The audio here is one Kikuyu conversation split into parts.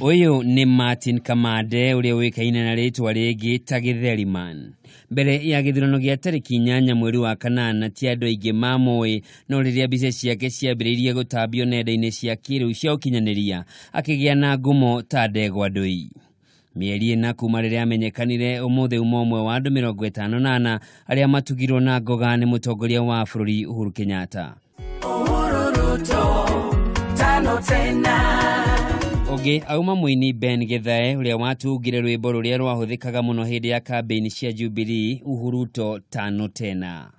Ũyũ nĩ Martin Kamande ũrĩa ũĩkaine na rĩtwa rĩngĩ ta Gĩtheriman. Mbere ya gĩthurano gĩa tarĩki 8 mweri wa kanana ti andũ aingĩ mamũĩ, no rĩrĩa mbica ciake ciambĩrĩirie gũtambio nenda-inĩ cia kĩrĩu cia ũkinyanĩria, akĩgĩa na ngumo ta ndegwa ndũi. Mĩeri 4 kuma rĩrĩa amenyekanire, ũmũthĩ uma ũmwe wa andũ 54 arĩa matugirwo na ngoga nĩ mũtongoria wa bũrũri Uhuru Kenyatta. Uhuru Ruto, tano tena. Ũngĩ auma mũini Ben Githae ũrĩa watungire rwĩmbo rũrĩa rwahũthĩkaga mũno hĩndĩ ya kambĩini cia Jubilee, Uhuruto tano tena.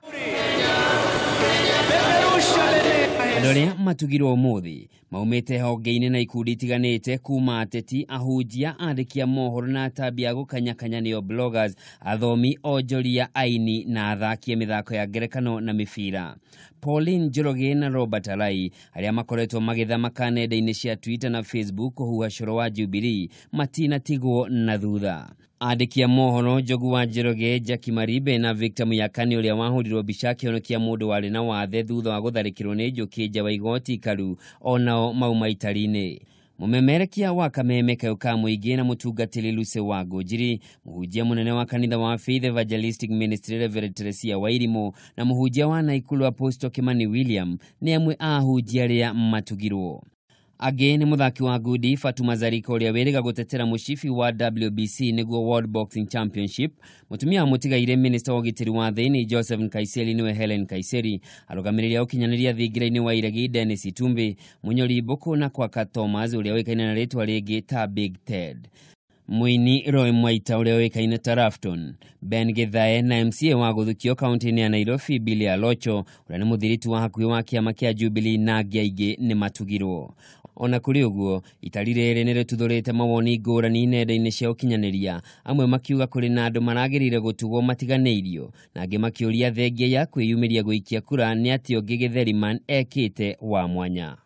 Andũ arĩa matugirwo ũmũthĩ maumĩte honge-inĩ na ikundi itiganĩte kuma ateti, ahunjia, andĩki a mohoro na atambi a gũkanyakanya nĩo bloggers, athomi, onjoria, aini na athaki a mĩthako ya ngerekano na mĩbira. Pauline Njoroge na Robert Alai arĩa makoretwo magĩthamaka nenda-inĩ cia Twitter na Facebook kũhuha coro wa Jubilee matinatigwo na thutha. Andĩki a mohoro Njogu wa Njoroge, Jackie Maribe na Victor Muyakani ũrĩa wahũrirwo mbica akĩhonokia mũndũ warĩ na wathe thutha wa gũtharĩkĩrwo nĩ njũkĩ nja wa igoti Ikaru, onao mauma itari-inĩ. Mũmemerekia wa kameme kayũ ka mũingĩ na mũtungatĩri Lucy wa Ngũnjiri, mũhunjia mũnene wa kanitha wa Faith Evangelistic Ministry Reverend Teresia Wairimu na mũhunjia wa Naikuru Apostle Kimani William nĩ amwe a ahunjia arĩa matugirwo. Angĩ nĩ mũthaki wa ngundi Fatuma Zarika ũrĩa wĩrĩga gũtetera mũcibi wa WBC nĩguo World Boxing Championship, mũtumia wa mũtigaire minista wa ũgitĩri wa thĩinĩ Joseph Nkaiseri nĩwe Helen Kaiseri, arũgamĩrĩri a ũkinyanĩria thingira-inĩ wa Iregi Dennis Itumbi, Mũnyori Mbũkũ na Kwaka Thomas ũrĩa ũĩkaine na rĩtwa rĩngĩ ta Big Ted. Mũini Roy Mwaita ũrĩa ũĩkaine ta Rafton, Ben Githae na MCA wa gũthukio kaunti-inĩ ya Nairobi Billy Alocho ũrĩa nĩ mũthiriti wa hakuhĩ wa kĩama kĩa Jubilee na angĩ aingĩ nĩ matugirwo. Ona kũrĩ ũguo, itari rĩrĩ nĩ rĩtuthũrĩte mawoni ngũrani nenda-inĩ cia ũkinyanĩria, amwe makiuga kũrĩ na andũ maragĩrĩire gũtugwo matiganĩirio, na angĩ makĩũria thengia ya kwĩyumĩria gũikia kura nĩ atĩ ũngĩ Gĩtheriman ekĩte wa mwanya.